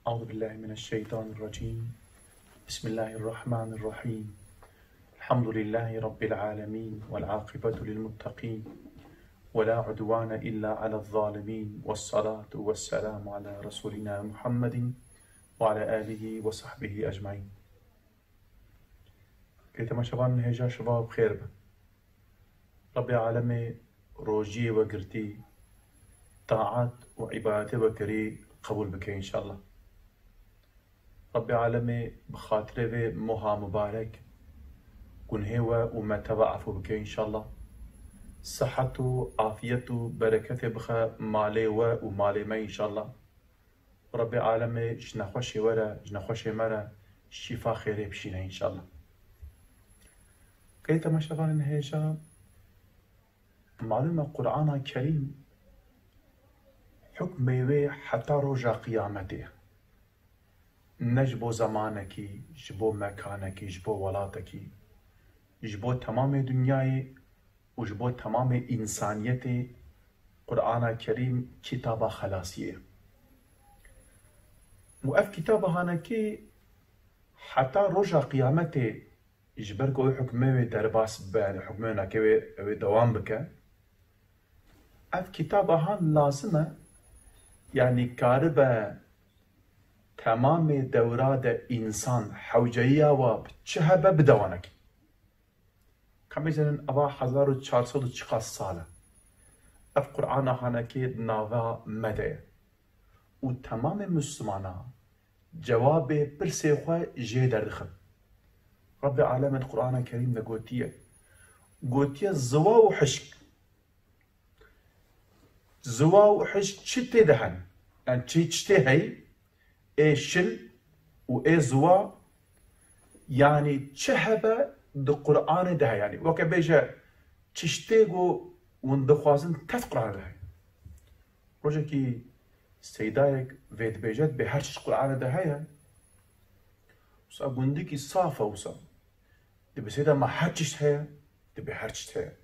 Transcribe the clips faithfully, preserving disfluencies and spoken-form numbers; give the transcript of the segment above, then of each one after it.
أعوذ بالله من الشيطان الرجيم. بسم الله الرحمن الرحيم. الحمد لله رب العالمين، والعاقبة للمتقين، ولا عدوان إلا على الظالمين، والصلاة والسلام على رسولنا محمد وعلى آله وصحبه أجمعين. Ê temaşevanên hêja, şeva bi xêr be. Rabbê alemê rojiyê we girtî, taat û îbadetê we kirî qebûl bike înşallah. Rabbê alemê bi xatirê vê moha mubarek gunhê we û me teva efû bike înşallah. Sihet û afiyet û bereketê bixe malê we û malê me înşallah. Rabbê alemê ji nexweşê we re, ji nexweşê me re şîfa xêrê bişîne înşallah. Qey temaşevanên hêja, malûm e Qur'ana Kerîm hukmê wê heta roja qiyametê ye. Ne ji bo zemanekî, ji bo mekanekî, ji bo welatekî, ji bo temamê dinyayê û ji bo temamê însaniyetê Qur'ana Kerîm kitaba xelasiyê ye. Û ev kitaba hanekê heta roja qiyametê, ji ber ku ew hukmê wê derbas bibe, yanî hukmê wê nake wê, ew ê dewam bike. Ev kitaba han lazim e, yanî karibe temamê dewra de însan hewceyiya wa bi çi hebe bide wanekî. Ka bêjin eva hezar û çar sed û çiqas sal e. Ev Qur'ana hanekê di nava me de ye. Û temamê Mislimana cewabê pirsê xwe jê derdixin. Rabbê alemê di Qur'ana Kerîm de gotiye. Gotiye ziwa û hişk. Ziwa û hişk çi tê de hen? Yanî çi, çi tê hey? Ê şil û ê ziwa, yanî çi hebe di Qur'anê de heye. Yanî weke bêje çiştê ku hûn dixwazin tev Qur'anê de heye. Rojekî seydayek vê dibêje, dibê her çişt Qur'anê de heye. Wisa gundikî saf e wisa. Dibê seyda me her çişt heye, dibê her çişt heye.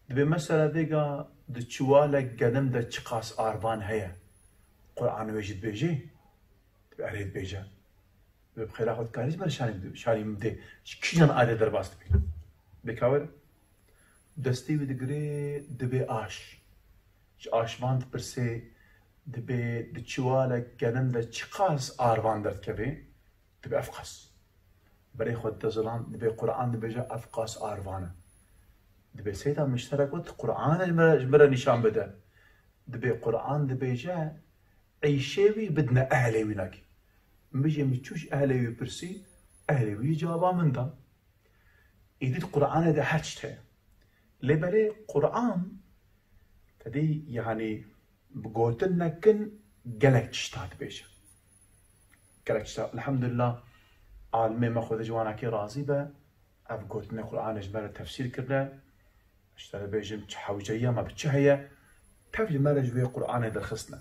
Dibê mesela vêga di çiwalek genim de çiqas arvan heye. Qur'an wê jî dibêjê? Dibê erê dibêje. Dibê bi xêra xwe dikarî ji me re şanî bidî, şanî min bidê. Ji kîjan ayetê derbas dibî? Bêka were. Destê wî digirê dibê aş. Ji aşvan dipirsê, dibê di çiwalek genim de çiqas arvan derdikevê? Dibê ev qas. Berê xwe dide zilam, dibê Qur'an dibêje ev qas arvan e. Dibê seyda min ji te re got, Qur'an ji me re, ji me re nîşan bide. Dibê Qur'an dibêje, eyşê wî bidine ehlê wî nakî. Min jî min çû ji ehlê wî pirsî, ehlê wî cewaba min da. Îdî di Qur'anê de her çi heye. Lê belê Qur'an tedî, yanî bi gotin nekin gelek tişta dibêje. Gelek tişta. Elhamdulillah, alimê me Xwedê ji wanakê razî be, ev gotinê Qur'anê ji me re tefsîr kirine. Ji te re bêjim çi hewceyiya me bi çi heye, tev ji me re ji wê Qur'anê derxistine.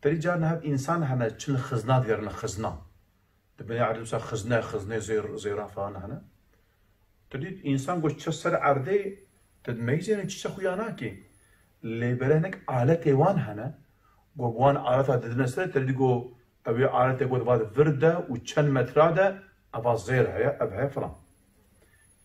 Terî carna hev însan hene çin xizna digerine xizna. Di binê erdê wisa xizne, xizne zêr-, zêra falan hene. Tu dî însan ku çe ser erdê, tu dimeyzêne çi çe xuya nakê. Lê bere hinek aletê wan hene. Ku bi wan aleta didine ser, tu dî ku ew ê aletê ku di va de vir de û çend metra de, eva zêr heye, ev heye falan.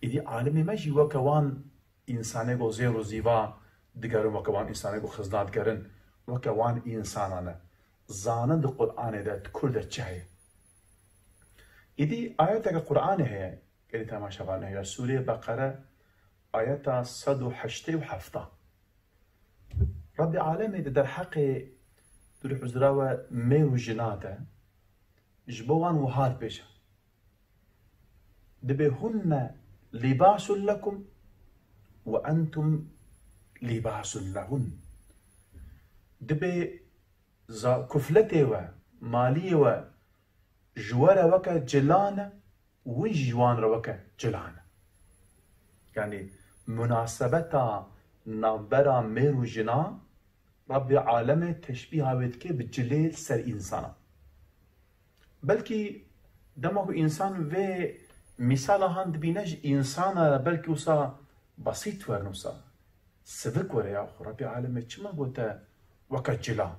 Îdî alimê me jî weke wan însanê ku zêr û zîva digerin, weke wan însanê ku xizna digerin, weke wan însanan e. Zanin di Qur'anê de, di kur de çi heye. Îdî ayeteke Qur'anê heye, gelî temaşevan heye, Sûreyê Beqere, ayeta sed û heştê û hefta. Rabbê alemê di derheqê, Dûrî huzura we, mêr û jina de, ji bo wan wiha dibêje. Dibê hunne lîbasun lekum we entum lîbasun lehun. Dibê za-, kufletê we, maliyê we ji we re weke cila ne, win jî ji wan re weke cila ne. Yanî munasebeta navbera mêr û jina Rabbê alemê teşbîha wê dike bi cilê ser însanan. Belkî dema ku însan vê mîsala han dibîne ji însana re belkî wisa besît werin wisa. Sivik were ya xwe, Rabbê alemê çima gote weke cila?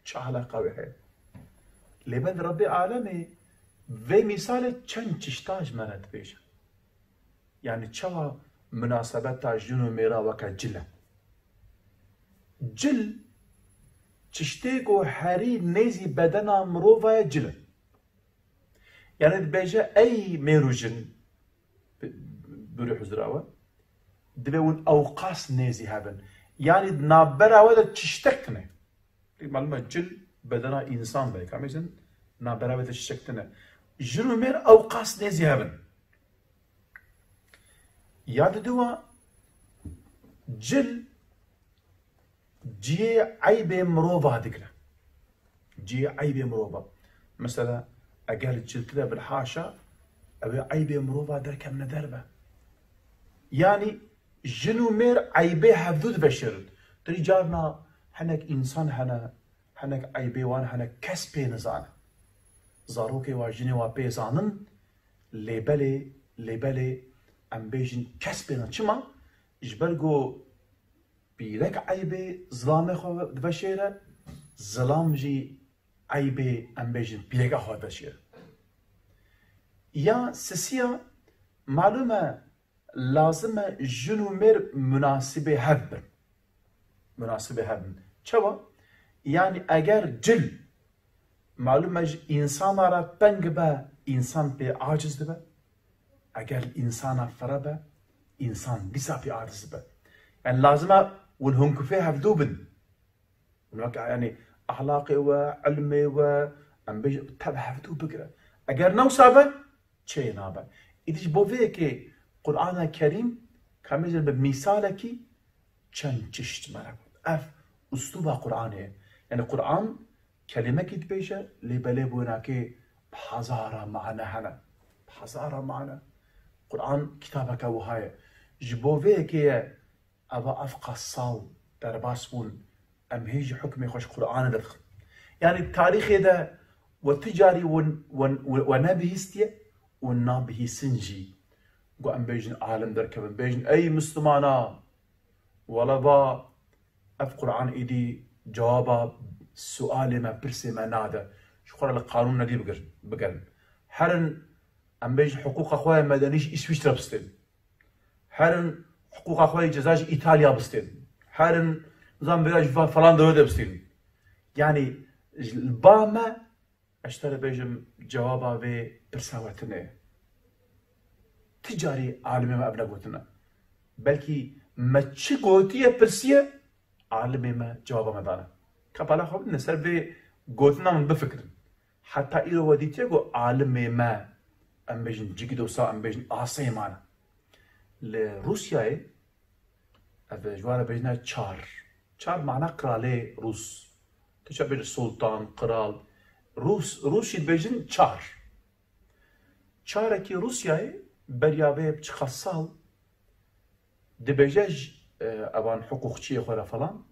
Çi eleqa wê heye? Lê me di Rebbê alemê vê mîsalê çend çişta ji me re dibêje. Yani çawa munasebeta jin û mêra weke cil e? Cil, çiştê ku herî nêzî bedena mirova ye cil e. Yani dibêje ey mêr û jin, bi-, bûrî huzura we, divê hûn ewqas nêzî hebin. Yani di navbera we de çiştek tune. Malum e cil bedena însan be, kamêjin navbera we de çiştek tune. Jin û mêr ewqas nêzî hebin. Ya diduwa, cil cihê eybê mirova digire. Cihê eybê mirova. Mesela, eger cil tune bin haşa, ew ê eybê mirova derkevne derve. Yani, jin û mêr eybê hevdû diveşêrin. Dirî carna hinek însan hene, hinek eybê wan hene, kes pê nizane. Zarokê wa, jinê wa pê zanin, lê belê, lê belê, em bêjin kes pê nizane. Çima? Ji ber ku pîrek eybê zilamê xwe diveşêre, zilam jî eybê, em bêjin, pîreka xwe diveşêre. Ya sisiya, malum e, lazim e jin û mêr munasibê hev bin. Munasibê hev bin. Çawa? Yani eger cil, malum e, ji însana re teng be, însan pê aciz dibe. Eger însana fire be, însan dîsa pê aciz dibe. Yani lazim e hûn hingkufê hevdû bin. Wek, yani, ahlaqê we, ilmê we, em bêjin, tev hevdû bigire. Eger ne wisa be, çê nabe. Îdî ji bo vê yekê Qur'ana Kerîm, kamêjin bi mîsalekî çend çişt me re got. Ev uslûba Qur'anê ye. Yani Qur'an kelimekî dibêje, lê belê bi wênakê bi hezara mane hene. Bi hezara mane. Qur'an kitabeke wiha ye. Ji bo vê yekê ye Eva ev qas sal derbas bûn, em hê jî hukmê xwe ji Qur'anê derdixin. Yani tarîxê de we ti carî we, we, we, we nebihîstiye û nabihîsin jî. Ku em bêjin alim derkevin, bêjin, ey Mislimana, wele va ev Qur'an êdî cewaba sualê me, pirsê me nade. Ji xwe re li qanûn nedî bigir-, bigerin. Herin em bêjin hiqûqa xwe ya medenî ji Îswîçre bistên. Herin hiqûqa xwe yê ceza ji Îtalya bistên. Herin, nizam vêya ji fa-, falan dewletê bistên. Yani, ji ba me, ez ji te re bêjim, cewaba vê pirsa we tune ye. Ti carî alimê me ev negotine. Belkî me çi gotiye, pirsiye, alimê me cewaba me dane. Ka bala xwe bidine ser vê gotina min bifikirin. Heta îro we dîtiye ku alimê me, em bêjin cigî dosa, em bêjin asê mane. Li Rûsyayê, ev ji wan re bêjine çar. Çar mana qiralê Rûs. Tu çawa bêjî sultan, qral. Rûs, Rûs jî dibêjin çar. Çarekî Rûsyayê beriya vê çiqas sal dibêje ji, e, evan hiqûqçiyê xwe re falan,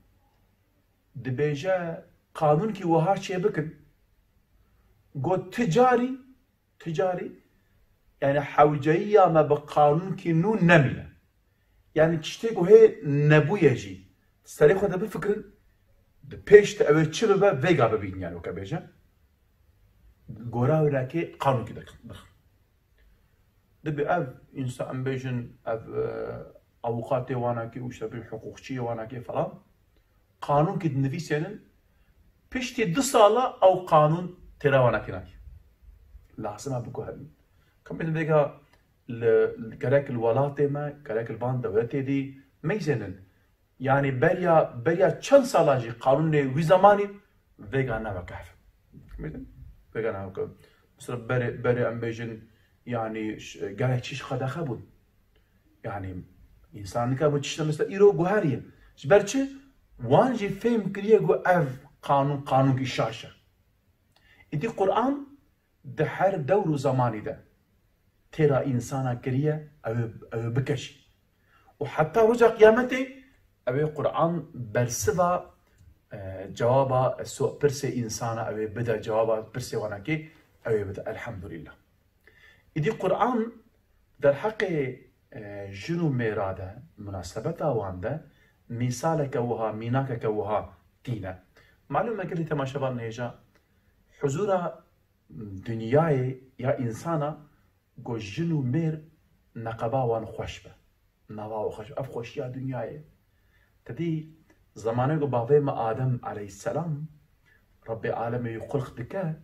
dibêje qanûnkî wiha çêbikin, got ti carî, ti carî, yani hewceyiya me bi qanûnkî nû nemîne. Yani tiştê ku hê nebûye jî, serê xwe de bifikirin, di pêş de ew ê çi bibe, vêga bibînin yani weke bêje. Gora wênakê qanûnkî dixin. Dibê ev însan, em bêjin, ev, e, avûkatê wanakê û işte bir hiqûqçiyê wanakê falan, qanûnkî dinivîsênin, piştî du sala ew qanûn têra wanakê nake. Lazim e biguherîn. Kamên vêga li, gerek li welatê me, gerek li van dewletê dî meyzênin. Yani beriya, beriya çend sala jî qanûnê wî zemanî vêga ne weke hev. Bidin? Vêga ne weke. Mesela berê, berê em bêjin, yani ş-, gerek çi ji qedexe bûn. Yani însan nikare bû tişte mesela îro guheriye. Ji ber çi? Wan jî fêm kiriye ku ev qanûn, qanûnkî şaş e. Îdî Qur'an di her dewr û zemanî de têra însana kiriye, ew ê, ew ê bike jî. Û heta roja qiyametê ew ê Qur'an bersiva, e, cewaba so-, pirsê însana ew ê bide, cewaba pirsê wanakê ew ê bide. Elhamdulillah. Îdî Qur'an derheqê, e, jin û mêra de, munasebeta wan de, mîsaleke wiha, mînakeke wiha tîne. Malûm e gelî temaşevan hêja, huzûra Dinyayê ya însana ku jin û mêr neqeba wan xweş be. Nava wan xweş be. Ev xweşiya dinyayê. Te dî zemanê ku bavê me Adem aleyhisselam Rebbê alemê wî xulq dike,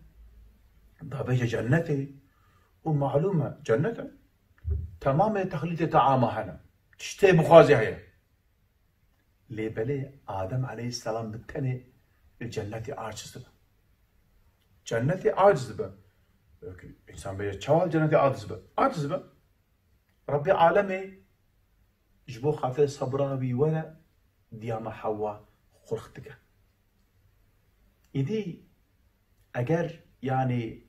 davêje cennetê û malûm e cennet e. Temamê texlîtê teama hene. Tiştê bixwazê heye. Lê belê Adem aleyhisselam bi tenê li cennetê aciz dibe. Cennetê aciz dibe. Peki, însan bêje çawa cennetê aciz be? Aciz be. Rebbê alemê ji bo xatirê sebra wî were diya me Hewwa xulq dike. Îdî eger, yanî,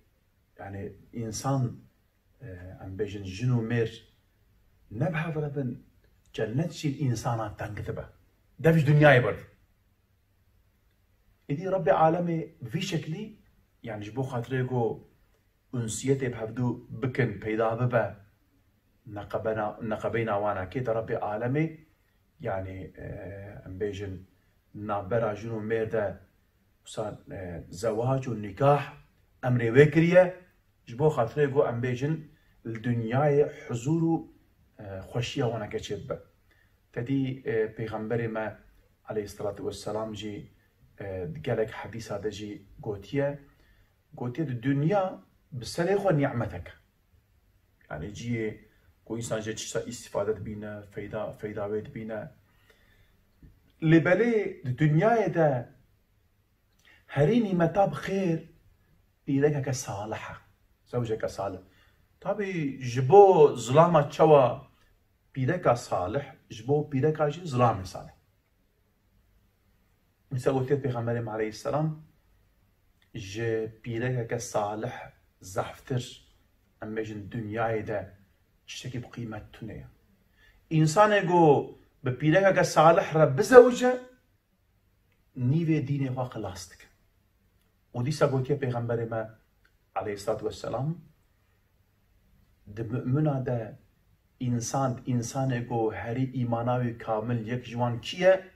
yanî însan, e, em bêjin jin û mêr ne bi hev re bin, cennet jî însana teng dibe. Dev ji dinyayê berdin. Îdî Rebbê alemê vî şeklî, yanî ji bo xatirê ku unsiyetê bi hevdû bikin, peyda bibe, neqebena-, neqebeyna wana kê de Rebbê alemê, yanî, e, em bêjin navbera jin û mêr de wisa, e, zewac û nîkah emrê wê kiriye, ji bo xatirê ku em bêjin li dinyayê huzûr û, e, xweşiya waneke çêbibe. Te dî, e, Pêxemberê me aleyhisselatu vesselam jî, e, di gelek hedîsa de jî gotiye, gotiye di dinya bi serê xwe nîmetek e. Yanî cihê ku însan jê tişta îstîfade dibîne, feyda, feyda wê dibîne. Lê belê di dinyayê de herî nîmeta bi xêr pîrekeke salih e. Zewceke salih. Tabî ji bo zilama çawa pîreka salih, ji bo pîreka jî zilamê salih. Mîsal gotiye Pêxemberê me aleyhisselam, ji pîrekeke salih zehftir, em bêjin dinyayê de tiştekî bi qîmet tune ye. Însanê ku bi pîrekeke salih re bizewice, nîvê dînê xwe xilas dike. Û dîsa gotiye Pêxemberê me aleyhisselatu vesselam, di mumina de însan, însanê ku herî îmana wî kamil yek ji wan kî ye?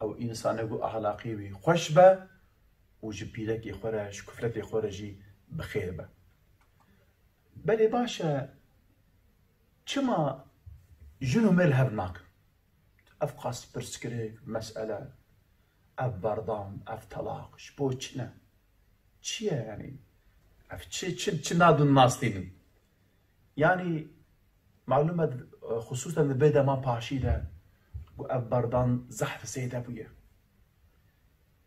Ew însanê ku ahlaqê wî xweş be û ji pîrekê xwe re, ji kufletê xwe re jî bi xêr be. Belê baş e, çima jin û mêr hev nakin? Ev qas pirsgirêk, mesele, ev berdan, ev telaq, ji bo çi ne? Çi ye yanî? Ev çi, çi, çi nadin nastînin? Yanî, malûm e, xisûsen di vê dema paşî de ku ev berdan zehf zêde bûye.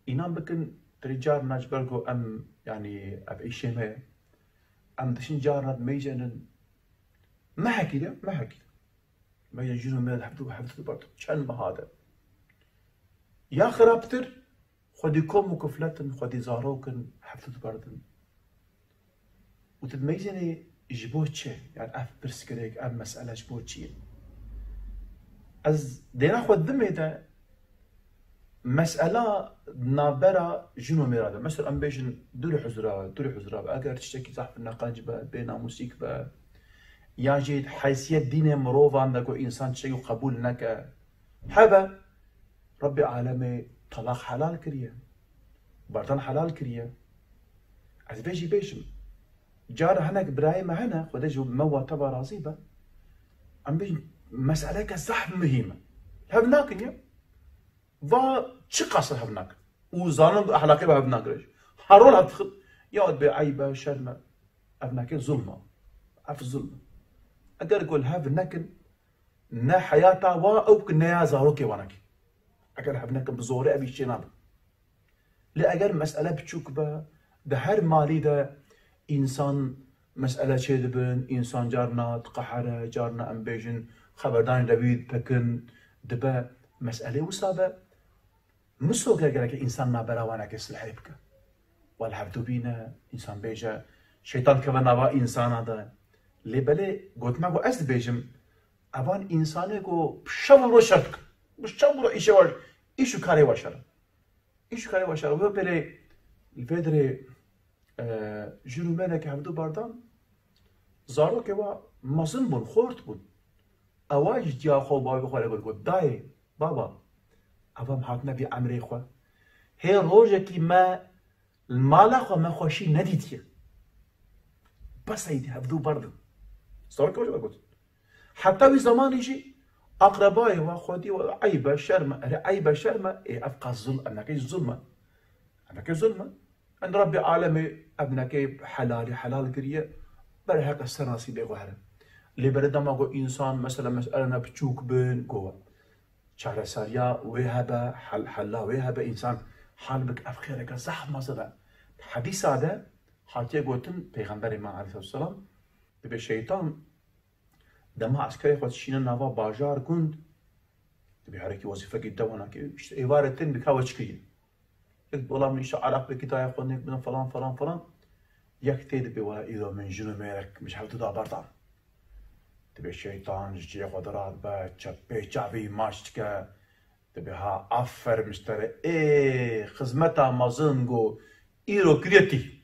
Înan bikin, terî carna ji ber ku em, yanî, ev îşê me ye, em dişin carna dimeycenin, mehekî de, mehekî de. Meyên jin û mêr hevdû, hevdû diberdin. Çend meha de. Ya xirabtir, xwedî kom û kuflet in, xwedî zarok in, hevdû diberdin. Û tu dimeyzênî ji bo çi? Yani ev pirsgirêk, ev mesele ji bo çi ye? Ez dêra xwe dimê de mesela navbera jin û mêra de. Mesela em bêjin dûrî huzura, dûrî huzura be. Eger tiştekî zehf neqenc be, bênamûsîk be, ya jî heysiyet dînê mirovan de ku însan tiştekî qebûl neke, hebe, Rebbê alemê telaq helal kiriye. Berdan helal kiriye. Ez vê jî bêjim. Cara hinek birayê me hene, Xwedê ji me wa teva razî be. Em bêjin, meseleke zehf muhîm e. Hev nakin ya. Va çiqas hev nakin. Û zanin bi ehlaqê ve hev nakin. Her rol hev dixin. Ya dibê eyb e, şerm e. Ev nakin zulm e. Ev zulm e. Eger ku li hev nekin, ne heyata wa ew ki ne ya zarokê wa nekî. Eger hev nekin bi zorê ev îş çê nabe. Lê eger mesele biçûk be, di her malî de însan mesele çê dibin, însan carna diqehere, carna em bêjin xeberdanê lewî dipekin, dibe meselê wisa be, misoger gereke însan navbera wanekê silhê bike. Wa li hevdû bîne, însan bêje, şeytan dikeve nava însana de. Lê belê gotina ku ez dibêjim, evan însanê ku bi şev û roj şer dikin. Bi şev û roj îşê wa, îş û karê wa şer e. Îş û karê wa şer e. Wê berê, li vê derê, e, jin û mêreke hevdû berdan, zarokê wa mezin bûn, xort bûn. Ewa ji ciya xwe û bavê xwe re got, got, dayê, baba, eva em hatine vî emrê xwe. Hê rojekî me li mala xwe me xweşî nedîtiye. Bes êdî hevdû berdin. Sawek wajib got. Heta wî zamanî jî aqrebayê we, xwedî we, eyb e, şerm e, erê eyb e, şerm e, ê ev qas zul-, em nekey zulm e. Em nekey zulm e. Em Rabbê alemê ev nekey helalî helal kiriye, ber heqe ser nasîbê xwe here. Lê berê dema ku însan, mesela, meselene piçûk bin, ku çareseriya wê hebe, hel-, hela wê hebe, însan hal bik, ev xêreke zehf mezin e. Hedîsa de hatiye gotin, Pêxemberê me aleyhisselatu vesselam, dibê şeytan dema eskerê xwe dişîne nava bajar, gund, dibê herekî wezîfekî dewana kê, işte êvarê tên bika we çi kiriye. Yek, wela min îşte ereqekî daye xwe, nek bidin falan falan falan. Yek tê dibê, wela îro min jin û mêrek min ji hevdû da berdan. Dibê şeytan ji cihê xwe diradibe, çepê çavî maç dike. Dibê, ha, aferin ji te re. Ê, xizmeta mezin ku îro kiriye tî.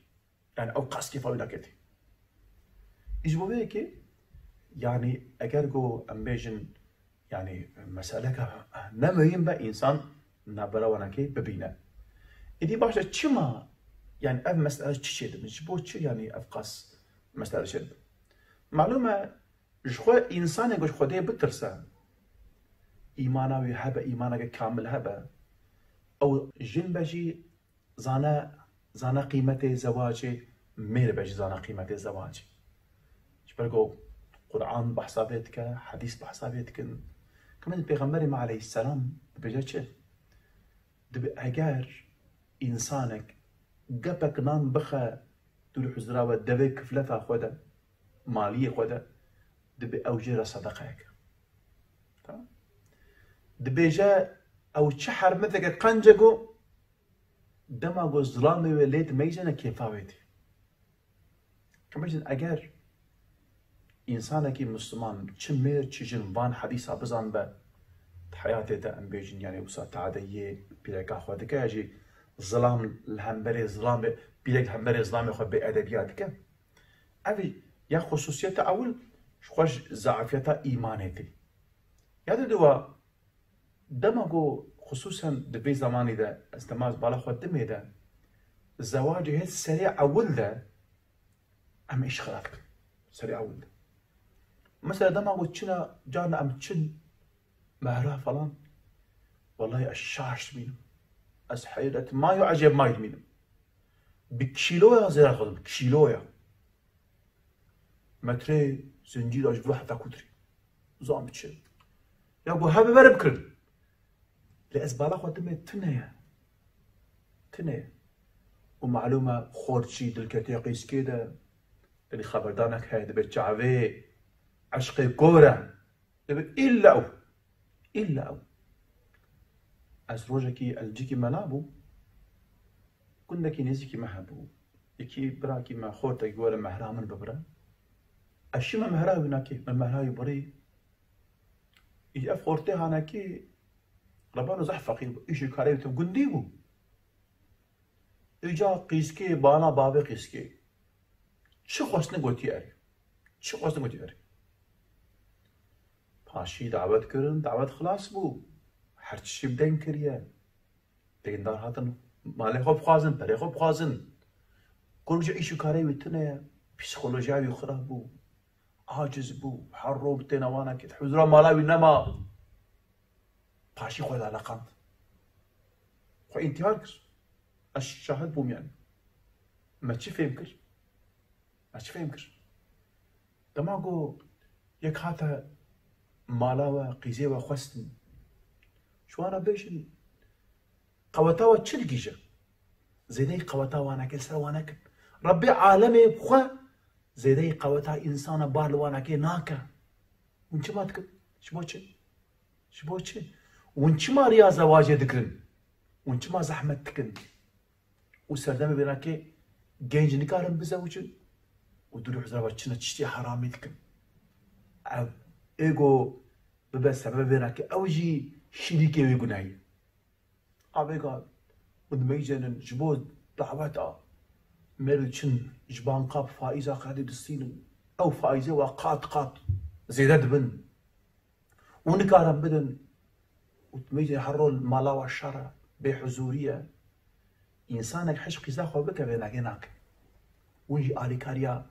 Yani ew qas kêfa wî naketî. Ji bo vê yekê, yani eger ku em bêjin, yani meseleke ne muhîm be, însan nabera wanakê bibîne. Êdî baş e, çima, yani ev mesele çi çêdibin? Ji bo çi yani ev qas mesele çêdibin? Malûm e, ji xwe însanê ku ji Xwedê bitirse, îmana wî hebe, îmaneke kamil hebe, ew jin be jî zane, zane qîmetê zewacê, mêr be jî zane qîmetê zewacê. Ji ber ku Quran behsa vê dike, hedîs behsa vê dikin. Kemîn Pêxemberê me aleyhisselam dibêje çi? Dibê eger însanek gepek nan bixe dûr huzura we devê kifleta xwe de, maliyê xwe de, dibê ew jê re sedeqeyek e. Tamam? Dibêje ew çi hermeteke qence ku dema ku zilamê wê lê dimeyzene kêfa wê tê. Kemecin eger însanekî Misliman, çi mêr çi jin, van hedîsa bizanbe, di heyatê de em bêjin, yani wisa tadeyê pîreka xwe dike, ya jî zilam li hemberê zilamê, pîrek li hemberê zilamê xwe bêedebiya dike. Ev ya xusûsiyeta ewil ji xwe ji zafiyeta îmanê tê. Ya di dua, dema ku xusûsen di vê zamanî de, ez dema ez bala xwe dimê de, zewacê hêt serê ewil de, em îş xira dikin. Serê ewil de. Mesela dema ku çina carna em çin mehra falan, wellahî ez şaş dibînim. Ez heyret may û ecêb may dibînim. Bi kîloya zêra xwe dibînim, kîloya. Metrê zincîra ji vir heta kutirî. Zam çi? Ya ku hebe bere bikirin. Lê ez bala xwe dimê tune ye. Tune ye. Û malûm e xorçî dilketiye qîskê de. Tenê xeberdanek heye dibe çavê eşqê kor e. Dibe îlla ew. Îlla ew. Ez rojekî elcikî me nabû. Gundekî nêzîkî me hebû. Yekî birakî me xortekî were mehra min bibire. Ez şîme mehra wî nakê. Me mehra wî birî. Î ev xortê hanekî rebano zehf feqîr bû. Îş û karê wî tim gundî bû. Îca qîskê, bana bavê qîskê. Çi xwestine gotî erê. Çi xwestine gotî erê. Paşî dawet kirin, dawet xilas bû. Her tiştî bi deng kiriye. Deyndar hatin malê xwe bixwazin, perê xwe bixwazin. Kurm ji îş û karê wî tune ye. Psîkolojiya wî xirab bû. Aciz bû. Her ro bi têne wana kê. Huzura mala wî nema. Paşî xwe daleqand. Xwe întîhar kir. Ez şahid bûm yani. Me çi fêm kir? Me çi fêm kir? Dema ku yek hate mala we, qîzê we xwestin, ji wana bêjin, qeweta we çi digihîje? Zêdeyî qeweta wanekê ser wanekin. Rebbê alemê bi xwe zêdeyî qeweta însana bar li wanekê nake. Hûn çima dikin? Ji bo çi? Ji bo çi? Hûn çima riya zewacê dikirin? Hûn çima zehmet dikin? Û serdemê vênakê genc nikarin bizewicin û dûrî huzra ve çine tiştê heramî dikin. Ev êgo bibe sebebê vênakê ew jî şirîkê wê gunehî. Avêga hûn dimeyzênin ji bo daweta mêr diçin ji banka bi faîza xeledî distînin. Ew faîzê wa qat qat zêde dibin. Û nikarin bidin û dimeyzê her rol mala wa şer e, bêhuzûrî ye. Însanek hej qîza xwe bike vênakê nake. Hûn jî alîkariya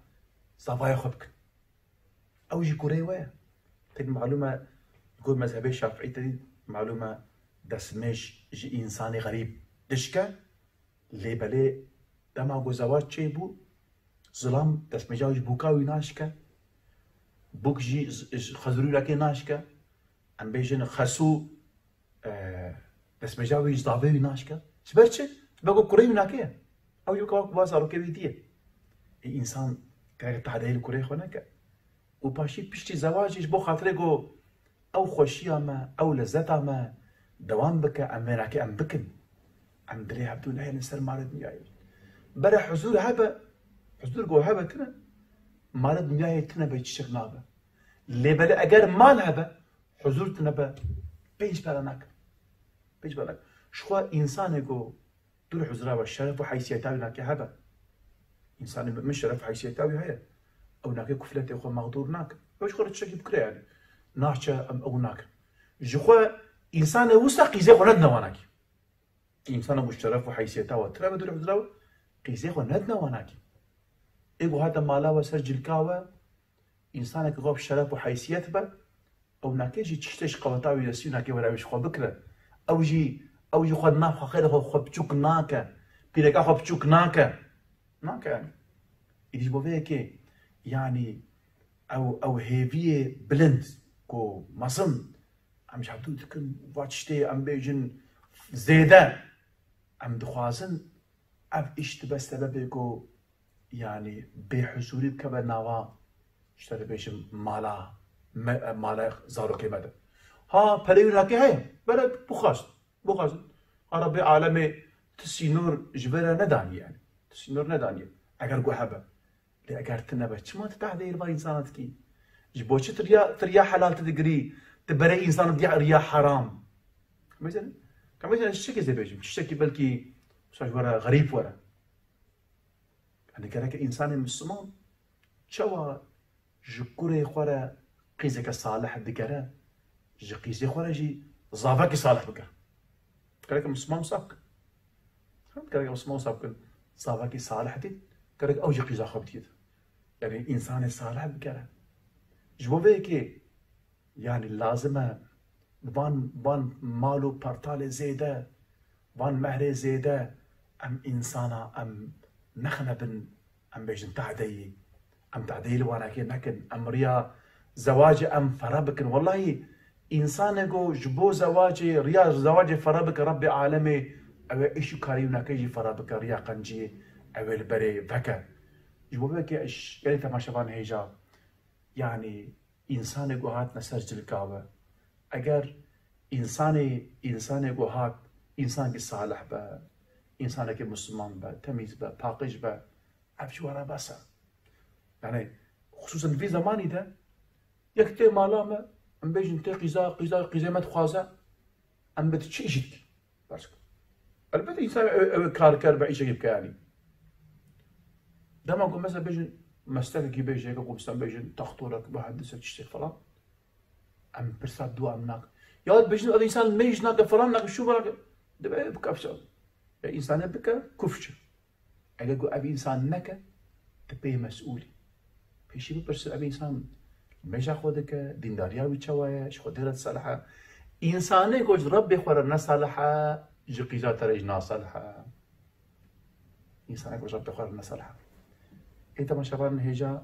zavaya xwe bikin. Ew jî kurê we ye. Tek malûm e, gor mezhebê Şafiî te dît, malûm e, destmêj ji însanê xerîb dişke, lê belê dema ku zewac çêbû, zilam destmêja wî ji bûka wî naşke, bûk jî z-, ji xezirû wî nakê naşke, em bêjin xesû, e, destmêja wî ji davê wî naşke. Ji ber çi? Ji ber ku kurê wî nake ye. Ew jî weke wek va zarokê wî diye. Ê însan gerek tahdeyê li kurê xwe neke. Û paşî piştî zewacê ji bo xatirê ku ew xweşiya me, ew lezzeta me dewam bike, em vê nake em bikin. Em dilê hevdû nehêlin ser malê dinyayê. Bere huzûr hebe, huzûr ku hebe tine, malê dinyayê tine be çiçek nabe. Lê belê eger mal hebe, huzûr tine be, pênc pere nake. Pênc pere nake. Ji xwe însanê ku tu li huzura be şeref û heysiyeta wî nake hebe. Însanê mumin şeref û heysiyeta wî heye. Ew nake kufletê xwe mexdûr nake. Ew ji xwe re tiştekî bikire yani. Naçe em ew nake. Ji xwe însanê wisa qîzê xwe nedine wanakî. Însanê ku şeref û heysiyeta we tire be tu li huzura we, qîzê xwe nedine wanakî. Ê ku hate mala we ser cilka we, Însanekî xwe bi şeref û heysiyet be, ew nake jî tiştê ji qeweta wî destî û nake were wî ji xwe bikire. Ew jî, ew jî xwe di nav xwe xêrê xwe, xwe biçûk nake. Pîreka xwe biçûk nake. Nake yani. Îdî ji bo vê yekê, yani ew, ew hêviyê bilind ku mezin em ji hevdû dikin, va tiştê em bêjin zêde, em dixwazin ev îş dibe sebebê ku, yanî bêhuzûrî bikeve nava, ji te dibêjim, mala me, mala zarokê me de. Ha, perê wî nakê heye, bere bixwazin, bixwazin. Ha, Rebbê alemê ti sînor ji vê re nedaniye yani. Ti sînor nedaniye. Eger ku hebe. Lê eger ti nebe, çima ti tehdê li va însana dikî? Ji bo çi ti riya, ti riya helal ti digirî, ti berê însan diya riya heram? Ka mezen, ka mezen ji çi kezê bêjim? Tiştekî belkî wisa ji we re xerîb were. Yani gereke însanê Misliman çawa ji kurê xwe re qîzeke salih digere, ji qîzê xwe re jî zavekî salih bike. Gereke Misliman wisa bikin. Gereke Misliman wisa bikin. Zavekî salih dît, gerek ew jî qîza xwe bidît. Yani însanê salih bigere. Ji bo vê yekê, yani lazim e van, van mal û pertalê zêde, van mehrê zêde, em însana em nexine bin, em bêjin tehdeyî. Em tehdeyî li wanakê nekin. Em riya zewacê em fere bikin. Wellahî însanê ku ji bo zewacê, riya zewacê fere bike, Rebbê alemê ew ê îş û karî winakê jî fere bike, riya qenciyê ew ê li berê veke. Ji bo veke gelê temaşevan hêja, yani însanê ku hatine ser cilka we. Eger însanê, însanê ku hat, însankî salih be, însanekî Misliman be, temîz be, paqij be, ev ji we re bes e. Yani, xisûsen vî zemanî de, yek tê mala me, em bêjin tê qîza, qîza, qîzê me dixwaze, em bi çi îşî dikî? Baş. Elbette însan ew, ew karker be, îşekî bike yani. Dema ku mesela bêjin meslekekî bêje, ku mesela bêjin textorek, muhendisek, tiştek falan. Em pirsa dua em nak. Ya bêjin ev însan mêj nake, falan nake, şû nake. Dibe bike fişan. Ya însanê bike, kufçe. Eger ku ev însan neke, tu pê mesûl î. Pêşî bipirsin, ev însan mêja xwe dike, dîndariya wî çawa ye, ji Xwedê re disalih e. Însanê ku ji Rebbê xwe re nesalih e, ji qîza te re jî nasalih e. Însanê ku ji Rebbê xwe re nesalih e. Ê temaşevanên hêja,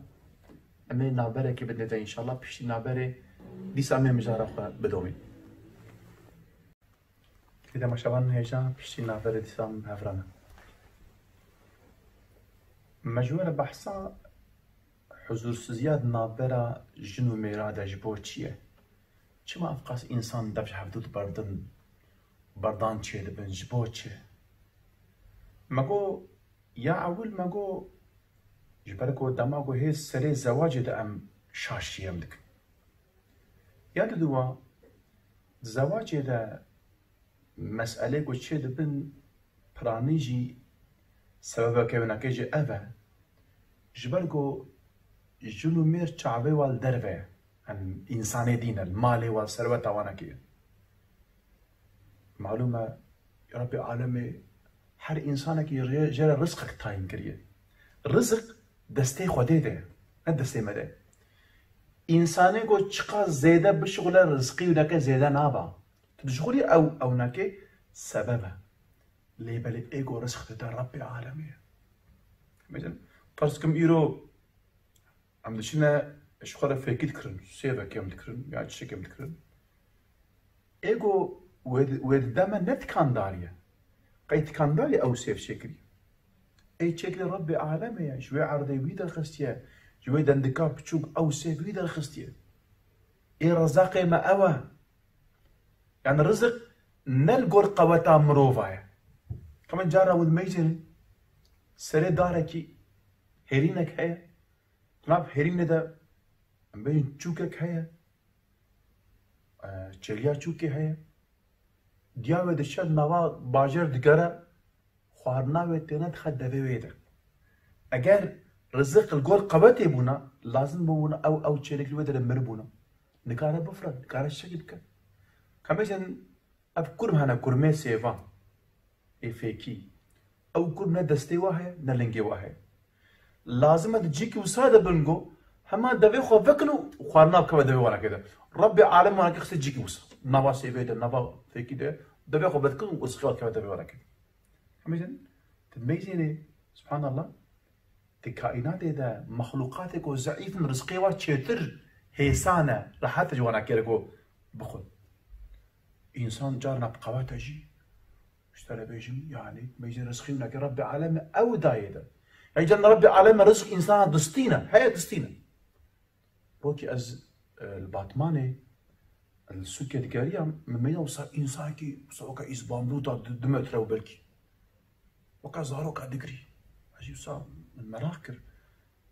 em ê navberekê bidin te înşallah, piştî navberê dîsa em ê mijara xwe bidomîn. Ê temaşevanên hêja, piştî navberê dîsa em hev re ne. Me ji we re behsa huzûrsiziya di navbera jin û mêra de ji bo çi ye? Çima evqas însan dev ji hevdû diberdin, berdan çêdibin, ji bo çi? Me got, ya ewil me got, ji ber ku dema ku hê serê zewacê de em şaşiyê em dikin. Ya diduwa, di zewacê de meselê ku çêdibin piranî jî sebebeke winakê jî ev e. Ji ber ku jin û mêr çavê wan li derve ye. Em însanê dî ne, li malê wan, serweta wan nekiriye. Malûm e, Rebbê alemê her însanekî rê-, jê re rizqek tayîn kiriye. Rizq destê Xwedê de ye. Ne destê me de. Însanê ku çiqas zêde bişixule rizqî wî neke zêde naba. Tu dişixulî ew, ew neke sebeb e. Lê belê ê ku rizq dide Rebbê alemê ye. Mesela, ferz kim îro em diçine ji xwe re fêkî dikirin, sêvekê em dikirin, ya çiçekê em dikirin. Ê ku wê, wê dide me ne tikandarî ye. Qey tikandarî ew sêv çêkirî. Ê çêkirî Rebbê alemê ye, ji wê erdê wî derxistiye, ji wê dendika piçûk ew sêv wî derxistiye. Ê rezaqê me ew e. Yani rizik ne li gor qeweta mirova ye. Hemen cara wî dimeyzêne serê darekî hêrînek heye. Di nav hêrînê de em bêjin çûkek heye. E, çêliya çûkê heye. Diya wê diçe nava bajêr digere, xwarina wê têne dixe devê wê de. Eger rizik li gor qewetê bûna, lazim bûna ew, ew çêlik li wê derê miribûna. Nikare bifire, nikare çiçekî bike. Ka mêjin ev kurm hene, kurmê sêvan. Ê fêkî. Ew kurm ne destê wa heye, ne lingê wa heye. Lazim e di cîkî wisa de bin go, hema devê xwe vekin û xwarina bikeve devê wanakê de. Rebbê alem wanakê xiste cîkî wisa. Nava sêvê de, nava fêkî de, devê xwe vedikin û rizqê xwe dikeve devê wanakê de. Hemî din, tu meyzênê, subhanallah, di kaînatê de mexlûqatê ku zeîf in, rizqê wa çêtir hêsan e, rehet e ji wanakê re ku bixwin. Însan carna bi qewet e jî, ji te re bêjim, yanî, meyzên rizqî winekê Rebbê aleme ew dayê de. Yanî, carna Rebbê aleme rizq însana distîne, heye distîne. Rokî ez, e, li Batmanê, li sûkê digeriyam, min meyda wisa însanekî, wisa weke îsbandûta du, du metre û belkî. Weke zaroka digirî. Ez jî wisa min meraq kir.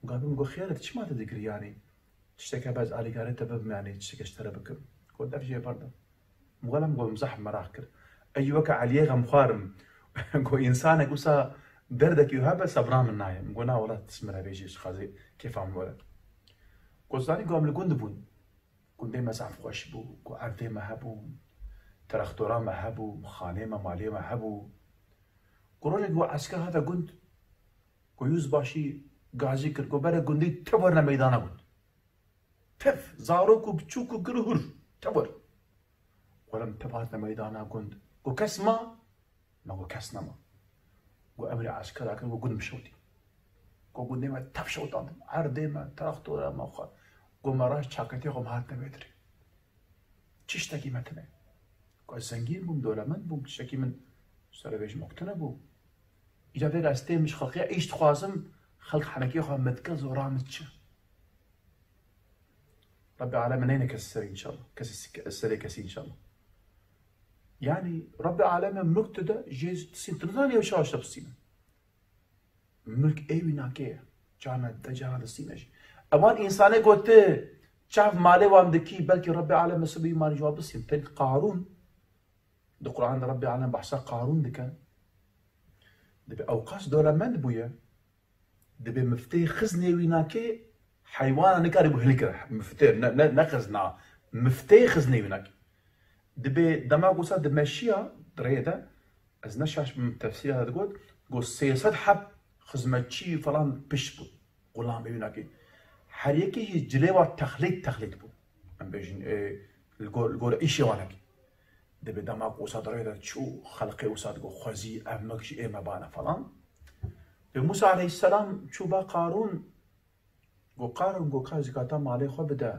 Min gabî min got, "Xêr e, tu çima tu digirî yanî? Tiştek hebe ez alîkarê te bibim yanî, tiştek ji te re bikim." Got, "Dev jê berda." Min got, "Lem," got, "min zehf meraq kir." Ez jî weke Eliyê xemxwar im. Got, "Însanek wisa derdekî hebe sebra min nayê." Min got, "Na wela, tu min re bêjî, ji xazê kêfa min were." Got, "Zanî, got, em li gund bûn. Gundê me zehf xweş bû, got, erdê me hebû, trextora me hebû, xanê me, malê me hebû." Got, "Rojek, got, esker hate gund, got, yûzbaşî gazî kir, got, bere gundî tev werine meydana gund. Tev, zarok û biçûk û gir û hur, tev wer." Got, "Em tev hatine meydana gund." Got, "Kes ma?" Me got, "Kes nema." Got, "Emrê eskera kir, got, gund bişewtî." Got, "Gundê me tev şewtandin. Erdê me, traktora me xwe." Got, "Me raşt çaketê xwe me hatine vê dirê. Çi tiştekî me tine." Got, "Ez zengîn bûm, dewlemend bûm, tiştekî min serevêj me tine bû. Îca vê rastê min ji xelkê îş dixwazim, xelk henekê xwe min dike, zora min diçe." Rabbê aleme neyne kes serê inşallah. Kesê, serê kesî inşallah. Yani Rabbê aleme mulk tu de jê disîn, tu nizanî ew şaş de bisîne. Mulk ê wî nake ye. Cana de cana disîne jî. Ewan însanê gote çav malê wan dikî, belkî Rabbê aleme sibî wan ji wan bisîn. Tek Qarûn, di Quran de Rabbê alem behsa Qarûn dike. Dibê ew qas dewlemend bûye. Dibê miftê xiznê wî nakê, heywana nikarîbû hilkire. Miftê, ne, ne, ne xizna. Miftê xiznê wî nakê. Dibê dema ku wisa dimeşiya di rê de, ez ne şaş bim, tefsîra de digot, got sê sed heb xizmetçî falan pişt bû. Xulamê wî nakê. Her yekê jî cilê wa texlît, texlît bû. Em bêjin, e, li gor, li gor îşê wan hekî. Dibê dema ku wisa di rê de çû, xelqê wisa digot, xwezî, ev milk ji ê me bane falan. Dê Musa aleyhisselam çû ba Qarûn, got, "Qarûn," got, "ka zekata malê xwe bide."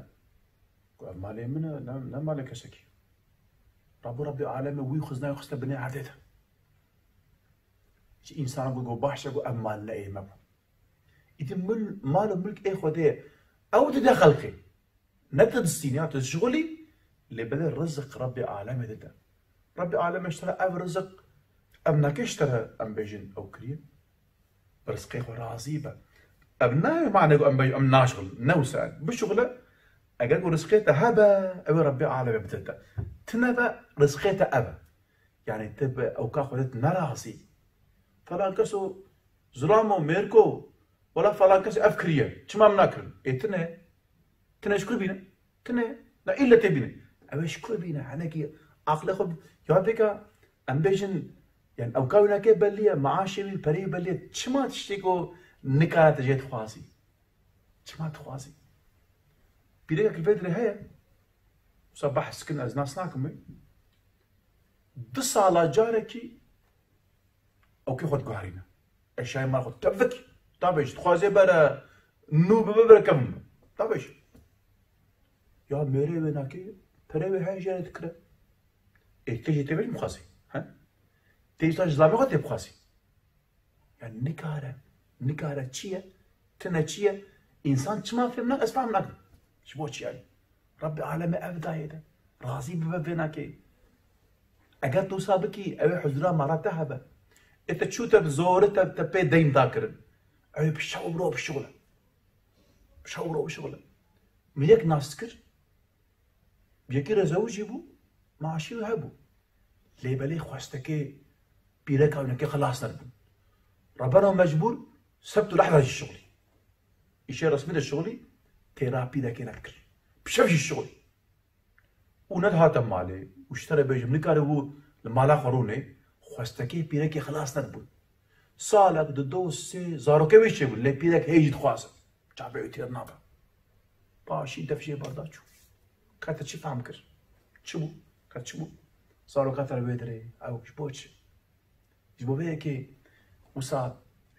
Got, "Ev malê min e, ne, ne malê kesekî." Rabû Rabbê aleme wî xizna wî xiste binê erdê de. Ji însanan got, got, "Baş e," got, "ev mal ne ê me bû." Îdî mil-, mal û milk ê Xwedê ye. Ew dide xelkê. Ne tu distînî, ya tu dişixulî, lê belê rizik Rabbê alemê dide. Rabbê alemê ji te re ev rizik, ev nake ji te re, em bêjin, ew kiriye. Bi rizqê xwe razî be. Ev nayê mane ku em bêjin, em naşixulin. Ne wisa. Bişuxule, eger ku rizqê te hebe, ew ê Rabbê alemê bide te. Tine be, rizqê te ev e. Yani tu bi ewka Xwedê tu nerazî. Falan keso, zilamo, mêrko, wela falan kes ev kiriye. Çima min nakirin? Ê tine. Tine ji ku bîne? Tine. Na îlle tê bîne. Ew ê ji ku bîne? Henekî aqlê xwe bi-, ya pêka em bêjin, yani ewka wî nake bellî ye, maaşê wî, perê wî bellî ye. Çima tiştê ku nikare te jê dixwazî? Çima dixwazî? Pîrekek li vê derê heye. Wisa behs kin, ez nas nakim wê. Du sala carekî ewkê xwe diguherîne. Eşyayê mala xwe tevik. Tabêj, dixwazê bere nû bibe, bere kevin bibe. Tabêj. Ya mêrê wê nakê, perê wê heye jê re dikire. Ê, tê jê tê bêj mixwazî. He? Tê îstan ji zilamê xwe tê bixwazî. Yani nikare, nikare çi ye? Tine çi ye? Însan çima fêm nake, ez fam nakim. Ji bo çi yani? Rabbê alemê ev dayê de. Razî bibe vê nakê. Eger tu wisa bikî, ew ê huzura mala te hebe. Ê te çû te bi zorê te, te pê deyn da kirin. Ew ê bi şew bi ro bişuxile. Bi şew bi ro bişuxile. Min yek nas kir. Yekî re zewicî bû, maaşî wî hebû. Lê belê xwestekê pîreka wî nekê xilas nedibûn. Rebeno mecbûr sebt û lehda jî şixulî. Îşê resmî de şixulî, têra pîrekê nedikir. Bi şev jî şixulî. Û nedihate malê, û ji te re bêjim, nikaribû li mala xwe rûnê, xwestekê pîrekê xilas nedibûn. Salek, dido, sê, zarokê wê çêbûn, lê pîrek hê jî dixwaze. Çavê wî têr nabe. Paşî def jê berda çû. Ka te çi fehm kir? Çi bû? Ka çi bû? Zaroka te li wê derê, ew ji bo çi? Ji bo vê yekê wisa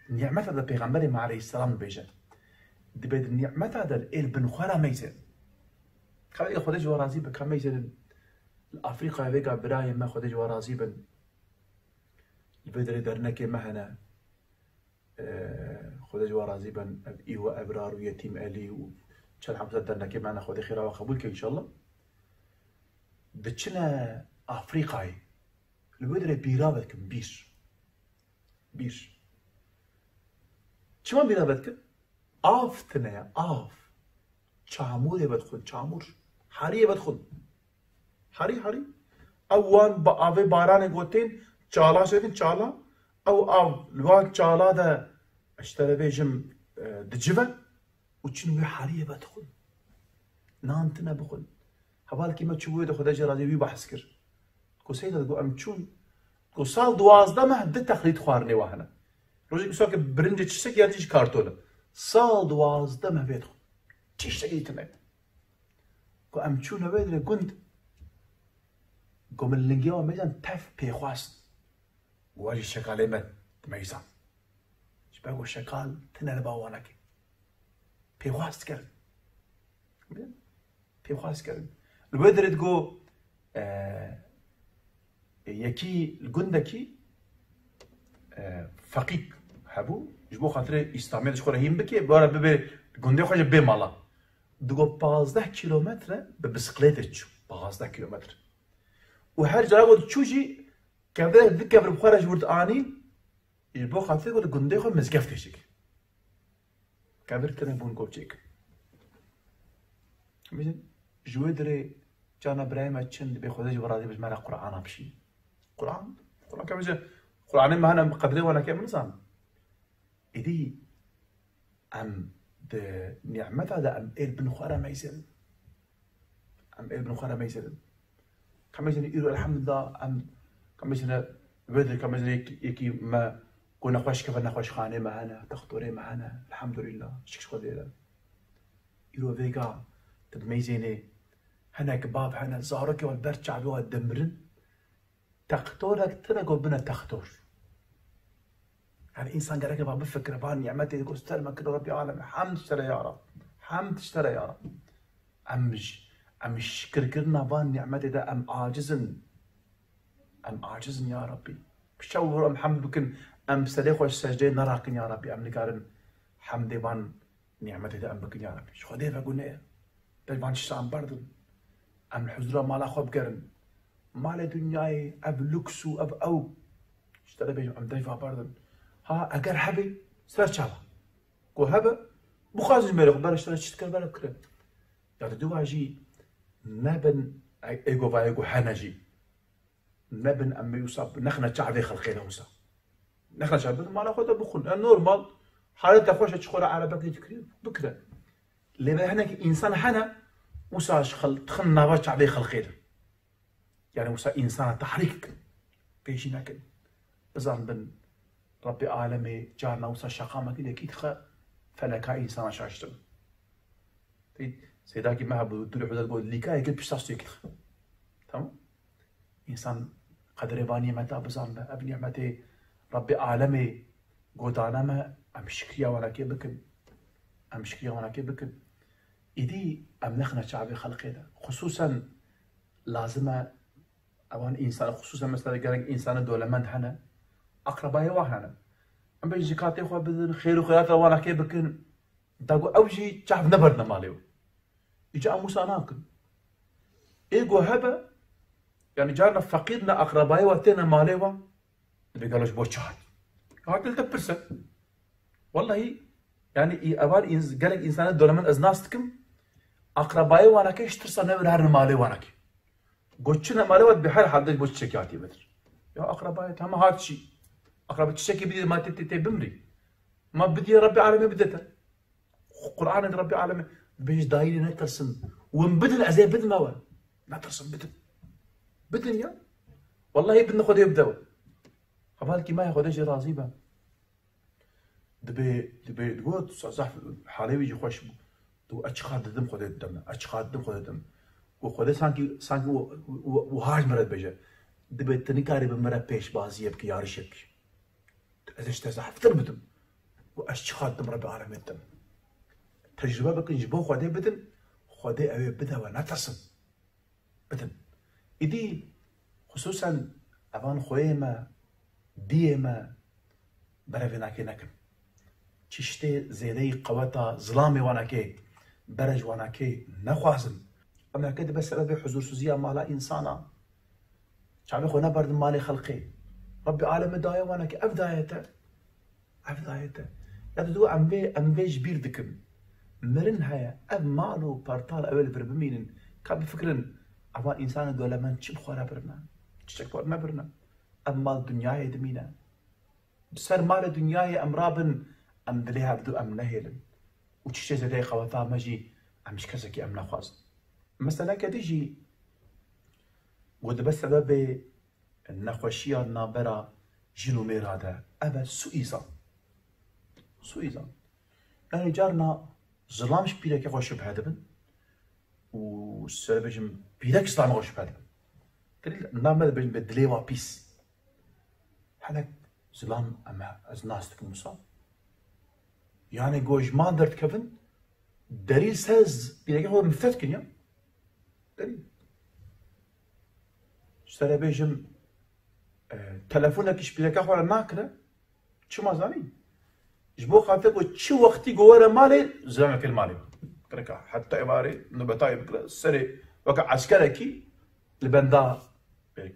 nîmeta de Pêxemberê me aleyhisselam dibêje. Dibê di nîmeta de ê li bin xwe re meyzên. Ka vê Xwedê ji we razî be, ka meyzênin li Afrîkayê vêga birayê me, Xwedê ji we razî bin. Li vê derê dernekê me hene. Ee, Xwedê ji we razî bin. Ev î we ebrar û yetîm Elî û çend hemsa dernekê me hene, Xwedê xêra we qebûl ke înşallah. Diçine Afrîkayê. Li wê derê bîra vedikin, bîr. Bîr. Çima bîra vedikin? Av tune ye, av. Çamûrê vedixwin, çamûr. Heriyê vedixwin. Herî, herî. Ew wan ba-, avê baranê gotên, çala çêkin, çala. Ew av li wan çala de, ji te re bêjim, e, dicive. Û çin wê heriyê vedixwin. Nan tine bixwin. Hevalkî me çûbû wê de Xwedê jê razî wî behs kir. Ku Seyda, ku em çûn, ku sal duwazdeh meh di texlît xwarinê we hene. Rojek wisa ke birincê çiştek ya dî ji kartol e. Sal duwazdeh meh vê dixwin. Çiştekî tine. Ku em çûne wê derê gund. Ku min lingê wan meyzan tev pêxwast. Wa jî şekalê me dimeyzan. Ji ber ku şekal tine li ba wanekê. Pêxwast kirin. Pêxwast kirin. Li wê derê digo, e, yekî li gundekî, e, feqîk hebû, ji bo xatirê îslamiyet ji xwe re hîn bike, bara bibe gundê xwe jî bê mala. Digo pazdeh kîlometre bi bisiklêtê çû. Pazdeh kîlometre. Û her cara ku diçû jî kevir, du kevir bi xwe re ji wir dianî, ji bo xatirê ku di gundê xwe mizgeftê çêkir. Kevir tine bûn ku çêkir. Bînin, ji wê dirê carna birayê me çin dibê Xwedê ji we razî be ji me re Qur'ana bişînin. Qur'an, Qur'an kevir ji, Qur'anê me hene em bi qedrê we neke, em nizanin. Êdî em di nîmeta de em ê li bin xwe re meyzêrin. Em ê li bin xwe re meyzêrin. Ka meyzêne îro elhamdulillah, em ka meyzêne vê dirê, ka meyzêne yek-, yekî me ku nexweş keve nexweşxanê me hene, textorê me hene, elhamdulillah, şikir Xwedê re. Îro vêga tu dimeyzênê, hinek bav hene, zarokê wan li ber çavê wan dimirin. Textorek tune ku bine textor. Yani însan gerek va bifikire, va nîmetê ku ser me kir Rebbî alem. Hemd ji te re ya Rab. Hemd ji te re ya Rab. Em ji, em şikirkirina van nîmetê de em aciz in. Em aciz in ya Rabbî. Bi şev û roj em hemd bikin, em serê xwe ji secdeyê nerakin ya Rabbî. Em nikarin hemdê van nîmetê de em bikin ya Rabbî. Ji Xwedê ve gune ye. Pêş van tişta em berdin. Em li huzura mala xwe bigerin. Malê dinyayê, ev luks û ev ew. Ji te re bêjim em dej va berdin. Ha, eger hebe, ser çava. Ku hebe, bixwazin ji mêrê xwe bere ji te re çi dikir bere bikire. Ya di dua jî nebin ê-, êgovayê ku hene jî. Nebin em ê wisa nexine çavê xelkê de wisa. Nexine çavê, bidin mala xwe de bixwin. E, normal, halê te xweş e, çi xwe re erebek lê dikirî, bikire. Lê me hinekî însan hene, wisa ji xel-, dixin nava çavê xelkê de. Yani wisa însana tehrîk kin. Pêşî nekin. Bizan bin, Rebbê alemê carna wisa şeqamekî de kî dixe, feleka însana şaştin. Tê, Seydakî me hebû, durê xwe de got, lîka yekê pişta stûyê kir. Tamam? Însan qedirê van nîmeta bizan be. Ev nîmetê Rebbê alemê godana me, em şikriya wanakê bikin. Em şikriya wanakê bikin. Îdî em nexine çavê xelqê de. Xisûsen lazim e evan însan, xisûsen mesela gelek însanê dolemend hene, aqrebayê wan hene. Em bê ji katê xwe bidin, xêr û xeyrata wanakê bikin. Da ku ew jî çav neberdine malê we. Îca em wisa nakin. Ê ku hebe, yani carna feqîr ne aqrebayê we têne malê we, dibê gelo ji bo çi hat? Hat li te pirse. Wellahî, yani î evan ins-, gelek însanê dolemend ez nas dikim, aqrebayê wanakê ji tirsa newêre herin malê wanakê. Got çi ne malê we, bi her halde ji bo çiçekî hatiye vetir. Ya aqrebayê te hema hat çi? Aqreba çiçekî bidî ma tê tê tê bimrî. Ma bidî Rebbê alemê bide te. Qur'anê de Rebbê alemê dibêje dayînê netirsin. Win bidin ez ê bidime we. Netirsin bidin. Bidin ya. Wellahî bidin Xwedê bide we. Hevalkî me ye Xwedê jê razî be. Dibê, dibê, digot, zehf halê wî jî xweş bû. Digot, ez çiqas didim Xwedê dide min, ez çiqas didim Xwedê dide min. Û Xwedê sankî, sankî û, û, û, wiha ji min re dibêje. Dibê tu nikarî bi min re pêşbaziyê bikî, yarişê bikî. Ez ê ji te zehftir bidim. Û ez çiqas didim Rebbê alemê dide min. Tecrube bikin, ji bo Xwedê bidin, Xwedê ew ê bide we, netirsin. Bidin. Îdî xisûsen evan xweyê me, diyê me, bere vênakê nekin. Çiştê zêdeyî qeweta zilamê wanakê, bere ji wanakê nexwazin. Ew nake dibe sebebê huzûrsûziya mala însana. Çavê xwe neberdin malê xelqê. Rebbê alemê daye wanakê, ev daye te. Ev daye te. Ya didu em vê, em vê ji bîr dikin. Mirin heye. Ev mal û partal ew ê li vir bimînin. Ka bifikirin, evan însanê dolemend çi bi xwe re birine? Çiçek bi xwe nebirine. Ev mal dinyayê dimîne. Bi ser malê dinyayê em rabin, em dilê hevdu em nehêlin. Û çiştê zêdeyê qeweta me jî em ji kesekî em nexwazin. Meseleke din jî ku dibe sebebê nexweşiya navbera jin û mêra de, ev e suîzan. Suîzan. Yani carna zilam ji pîrekê xwe şubhe dibin û serebêjim pîrek ji zilamê xwe şubhe dibin. Delîl nav me dibêjin bê dilê wa pîs. Hinek zilam em e, ez nas dikim wisa. Yani go ji mal derdikevin, derî ser z-, pîrekê xwe mifte dikin ya. Derî. Serebêjim, e, telefonekî ji pîreka xwe re nakire. Çima zanî? Ji bo xatir ku çi wextî ku were malê, zilamekê li malê. Gereka heta êvarê nobetayê bikire, serê weke eskerekî li benda pêk.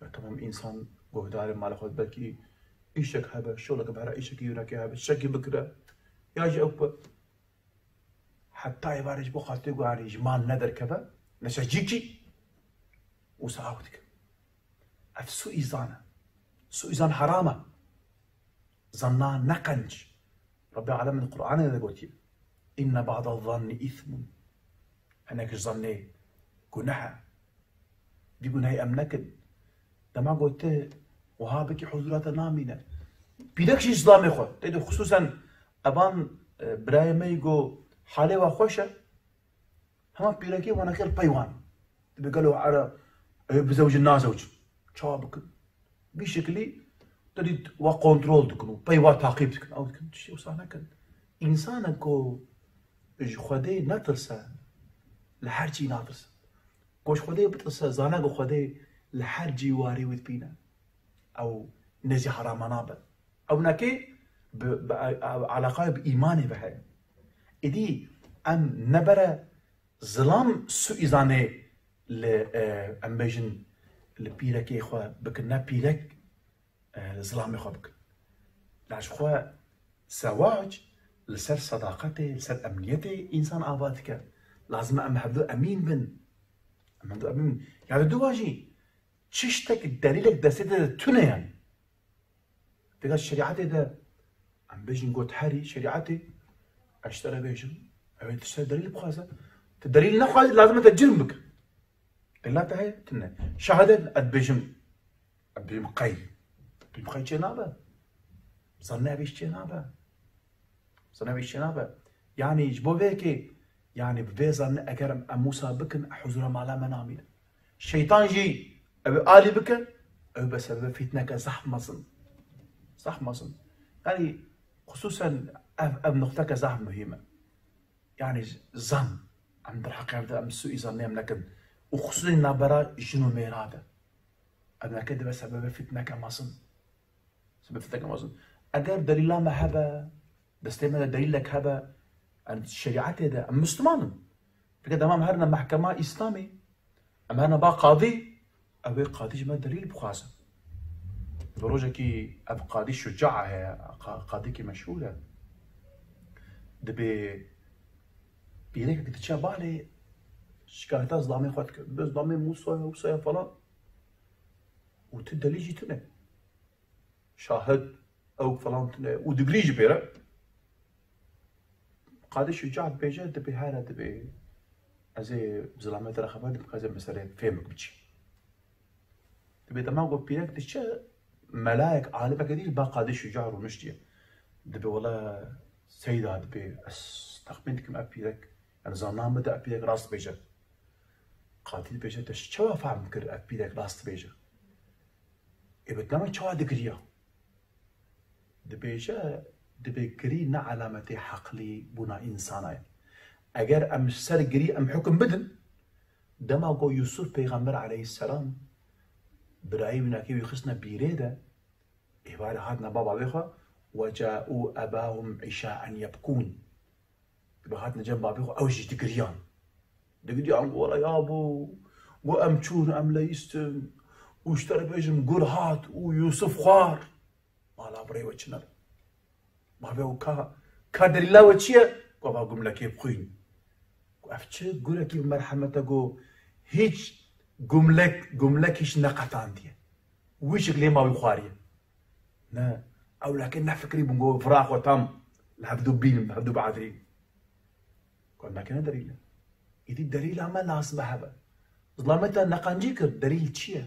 Ya tamam, însan guhdarê malê xwe, belkî îşek hebe, şoleke bihera îşekî winekê hebe, şekî bikire. Ya jî ew ku heta êvarê ji bo xatirê ku, yanî ji mal nederkeve, neşe cîkî, wisa ew dike. Ev suîzan e. Suîzan heram e. Zanna ne qenc. Rebbê alemê di Qur'anê de gotiye. Inne ba'da zanni îthmun. Hinek ji zannê guneh e. Vî gunehê em nekin. Dema ku tu wiha bikî huzûra te namîne. Pîrek jî zilamê xwe. Tê de xisûsen evan, e, birayê me yî ku halê wa xweş e. Hema pîrekê waneke li pey wan. Dibe gelo here ew bizewcin nazewcin. Çawa bikin? Vî şekilî te dît wa kontrol dikin û pey wa taqîb dikin. Ew dikin, tiştê wisa nekin. Însanek ku ji Xwedê netirse, li her cî natirse. Ku ji Xwedê bitirse, zane ku Xwedê li her cî warê wî dibîne. Ew nêzî herama nabe. Ew neke bi, bi, ew eleqayê bi îmanê ve heye. Êdî em nebere zilam suîzanê li, e, em bêjin, li pîrekê xwe bikin, ne pîrek, e, li zilamê xwe bikin. La ji xwe zewac li ser sedaqetê, li ser emniyetê însan ava dike. Lazim e em hevdu emîn bin. Em hevdu emîn bin. Ya di dû jî çi ştek delîlek destê te de tune ye. Vêga şerîetê de, em bêjin got herî şerîetê, ez ji te re bêjim, ew ê tu ser delîl bixwaze. Tu delîl nexwazî, lazim e te cirm bike. Delîla te heye? Tune. Şehadet, ez dibêjim, ez dibêjim qey. Dibêjim qey çê nabe. Zanne evîş çê nabe. Zanne evîş çê nabe. Yanî ji bo vê yekê, yanî bi vê zanîn eger em, em wisa bikin, huzura mala me namîne. Şeytan jî ew ê alî bike, ew be sebebe fîtneke zehf mezin. Zehf mezin. Yanî xisûsen ev, ev nuqteke zehf muhîm e. Yanî zan, em derheqê ev de em sûîzanî em nekin. Û xisûsen navbera jin û mêra de. Ev neke dibe sebebe fîtneke mezin. Sebebe fîtneke mezin. Eger delîla me hebe, destê me de delîlek hebe, em şerîetê de, em Misliman in. Peki dema em herine mehkema Îslamî, em herine ba qadî, ew ê qadî ji me delîl bixwaze. Bi rojekî ev qadî Şuca heye, qa-, qadîkî meşhûr e. Dibê pîrekek diçe balê, şikayeta zilamê xwe dike. Dibê zilamê Musa ye, Musa ye falan. Û tu delîl jî tune. Şahid, ew falan tune. Û digirî jî pê re. Qadî Şuca dibêje, dibê here dibê. Ez ê zilamê te re xeber didim, ka ez ê meselê fêm bikim çi. Dibê dema ku pîrek diçe, melayek, alimeke dî ba Qadî Şuca rûniştiye. Dibê wele seyda, dibê ez texmîn dikim ev pîrek, yani zana min de ev pîrek rast dibêje. Qadî dibêje, te çawa fehm kir ev pîrek rast dibêje? Ê, bi dema çawa digiriya? Dibêje, dibê girî ne alametê heqlî bûna însana ye. Eger em ji ser girî em hukm bidin, dema ku Yusuf peyxember aleyhisselam birayê wî nakê wî xistine bîrê de, êvarê hatine ba bavê xwe, "Ve câû ebâhum îşâen yebkûn." Dibe hatine cem bavê xwe, ew jî digiriyan. Digiriyan, got, "Wela ya bû, got, em çûn, em leyîstin. Û ji te re bêjim, gur hat û Yusuf xwar." Mala birê we çi nebe? Bavê we ka, ka delîla we çi ye? Got, "Va gumlekê bixwîn." Got, "Ev çi gurekî bi merhemet e?" Got, "Hîç gumlek, gumlek hîç neqetandiye. Wî şiklê ma wî xwariye." Ne, ewlekê nefikirî bûn, got, "Vira xwe tam li hevdû bînim, li hevdû biadirînim." Got, "Neke ne delîl e." Îdî delîla me lazim e hebe. Zilamê te neqencî kir, delîl çi ye?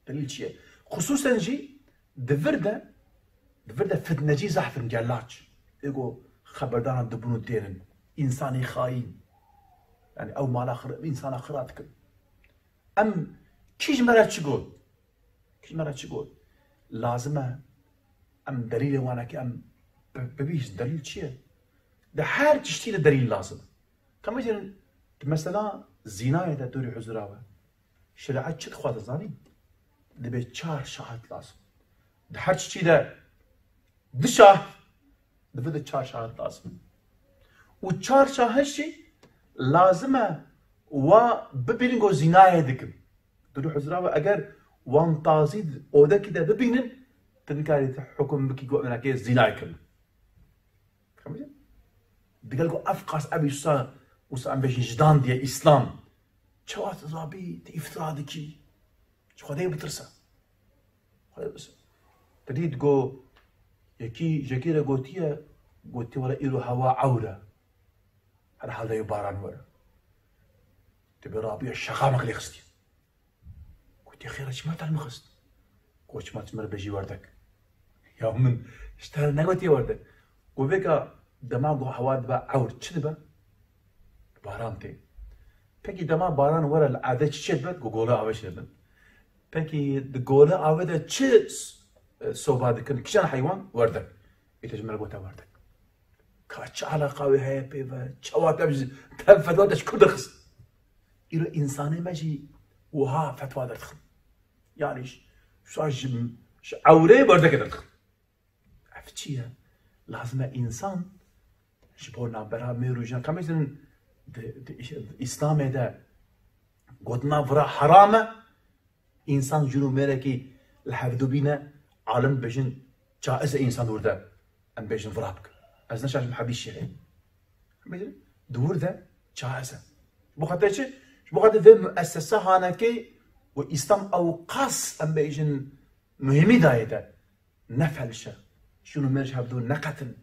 Delîl çi ye? Xisûsen jî di vir de, di vir de fitnecî zehf in, gelaç. Ê got, xeberdana dibûn û tênin. Însanê xayîn. Yani ew mala xira-, însana xira dikin. Em kî ji me re çi got? Kî ji me re çi got? Lazim e em delîlê wan eke em bi-, bibîjin. Delîl çi ye? Di her tiştî de delîl lazim e. Ka mesela, di mesela zînayê de dûrî huzura we. Şerîet çi dixwaze zanî? Dibê çar şahid lazim. Di her tiştî de di şahid, di vir de çar şahid lazim. Û çar şahid jî lazim e wa bibînin ku zînayê dikin. Dûrî huzura we eger wan tazî di odekî de bibînin, tu nikarî tu hukum bikî ku ew nakê zînayê kirin. Digel ku ev qas ev wisa, wisa em bêjin jidandiye Îslam. Çawa tu zabî, tu îftira dikî? Ji Xwedê bitirse. Xwedê bitirse. Tu dît ku yekî, jekî re gotiye, gotiye, "Wele îro hewa ewr e. Her hal de yê baran were." Tu bi rabiye şexamek lê xistiye. Gotiye, "Xêr e, çima te li min xist?" Got, "Çima tu ji min re bêjî werdek?" Ya min ji te re negotiye werdek. Got, "Vêka dema ku hewa dibe ewr çi dibe?" Baran tê. Pekî dema baran were li erdê çi çêdibe? Got, "Gole avê çêdibin." Pekî di gole avê de çi s-, e, soba dikin? Kîjan heywan? Werdek. Ê te ji min re gote werdek. Ka çi eleqa wê heye pê ve? Çawa te ji, te fetwa te ji ku derxist? Îro însanê me jî wiha fetwa derdixin. Yanî ji, ji, ji ewrê werdekê derdixin. Ev çi ye? Lazim e însan ji bo navbera mêr û jiyan, ka em bêjin di, di, di Îslamê de gotina vira heram e, însan jin û mêrekî li hevdû bîne, alim bêjin caiz e însan di wir de, em bêjin vira bike. Ez ne şaş me hebî şêrê. Em bêjin di wir de caiz e. Ji bo xatir çi? Ji bo xatir vê muessese hanekê û Îslam ew qas em bêjin muhîmî dayê de. Ne felşe. Jin û mêr ji hevdû neqetin.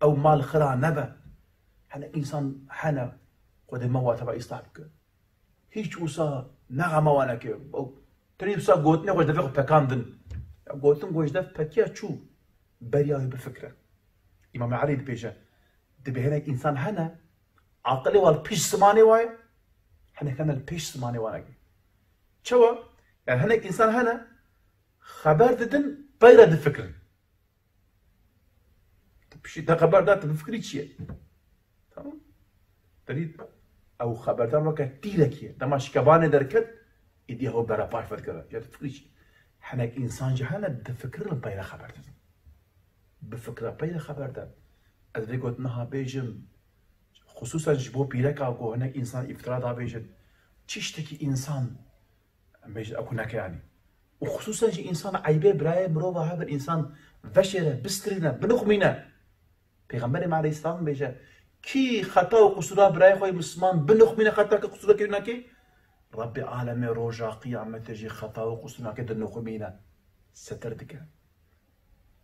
Ew mal xira nebe. Hene însan hene Xwedê me wa teva îslah bike. Hîç wisa ne xema wan neke. Ew tenê wisa gotinê xwe ji devê xwe pekandin. Ya gotin ku ji dev pekiya çû. Beriya wî bifikre. Îmamê Elî dibêje, Dibê hinek însan hene, aqilê wan li pişt zimanê wa ye, hinek hene li pêş zimanê wan nake. Çawa? Yani hinek însan hene, xeber didin, pey re difikirin. Tu piştî te xeber da, tu bifikirî çi ye? Tamam. Derî ew xeberdan weke tîrekî ye. Dema şikebanê derket, îdî ew bere paş vedikeve. Ya tu fikirî çi? Hinek însan jî hene, difikirin li pey re xeber didin. Bi fikra pey re xeber de. Ez vê gotina bêjim, xisûsen ji bo pîreka ku hinek însan îftira dabêjin, çi tiştekî însan, em bêjin, ew ku neke yanî. Û xisûsen jî însan eybê birayê mirova hebin, însan veşêre, bistirîne, binixmîne. Pêxemberê me aleyhisselam bêje, kî xeta û qusura birayê xwe yê misliman binixmîne, xeta ke qusura kevî nake, Rabbê alemê roja qiyametê jî xeta û qusura nake, dinixmîne, setir dike.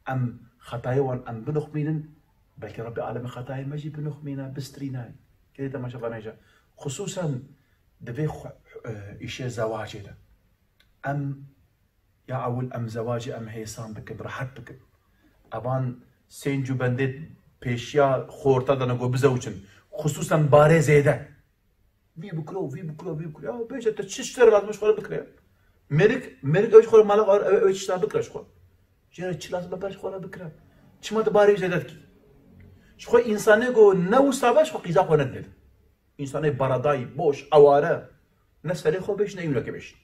Em xetayê wan em binixmînin, belkî Rabbê alemê xetayê me jî binixmîne, bistirîne. Gelê temaşevanê jî. Xisûsen di vê xwe, e, îşê zewacê de. Em ya ewil em zewacê em hêsan bikin, rehet bikin. Evan sênc û bendê pêşiya xorta dane ku bizewicin. Xisûsen barê zêde. Vî bikiro, vî bikiro, vî bikiro. Ya bêje te çi şter lazim ji xwe re bikire. Mêrik, mêrik ew ji xwe re mala xwe re, ew, ew tişta bikire ji xwe. Jê re çi lazim be ber ji xwe re bikire. Çima tu barê wî zêde dikî? Ji xwe însanê ku ne wisa be, ji xwe qîza xwe nedinê. Însanê baradayî, boş, eware. Ne serê xwe bêş, ne îmleke bêş.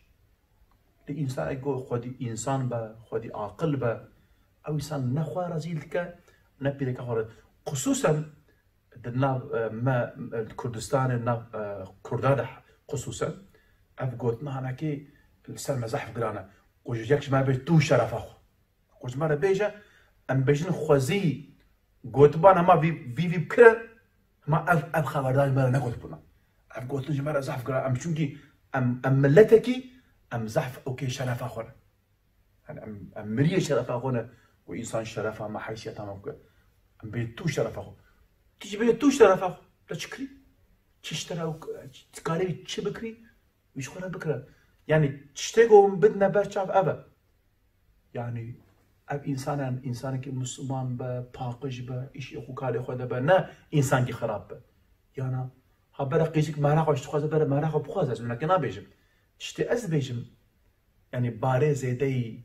Lê însanê ku xwedî însan be, xwedî aqil be, ew însan ne xwe rezîl dike, ne pîreka xwe re. Xisûsen di nav, e, me, e, Kurdistanê, nav, e, Kurda de xisûsen, ev gotina hinekî li ser me zehf giran e. Ku ji yek ji me bê tu şerefa xwe. Ku ji me re bêje, em bêjin xwezî gotiban hema vî, vî, vî bikire, hema ev, ev xeberdar ji me re negotibûna. Ev gotin ji me re zehf giran. Em çunkî em, em miletekî, em zehf okê şerefa xwe ne. Yani em, em miriyê şerefa xwe ne, ku însan şerefa me, heysiyeta me bike. Em bê tu şerefa xwe. Tu jî bê tu şerefa xwe. Te çi kirî? Çi ji te re, tu karî çi bikirî? Wî ji xwe re bikire. Yani tiştê ku hûn bidine ber çav ev e. Yani ev însanan, însanekî misliman be, paqij be, îşê xwe karê xwe de be, ne însankî xerab be. Yana ha bere qîzik mehra xwe ji dixwaze bere mehra xwe bixwaze, ez winekê nabêjim. Tiştê ez dibêjim, yani barê zêdeyî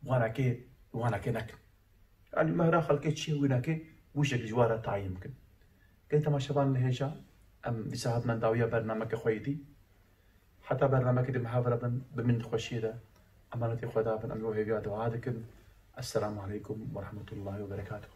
wanekê, wanekê nekin. Yani mehra xelkê çi ye wî neke, wî şekil ji wan re tayîn bikin. Gelê temaşevan li hêja, em dîsa hatine dawiya bernameke xwe yê dî. Heta bernameke dî me hev re bin, bimînin di xweşiyê de. Emanetê Xweda bin, em ji bo hêviya dua dikin. Esselamu aleykum ve rahmetullahi ve berekatuhu.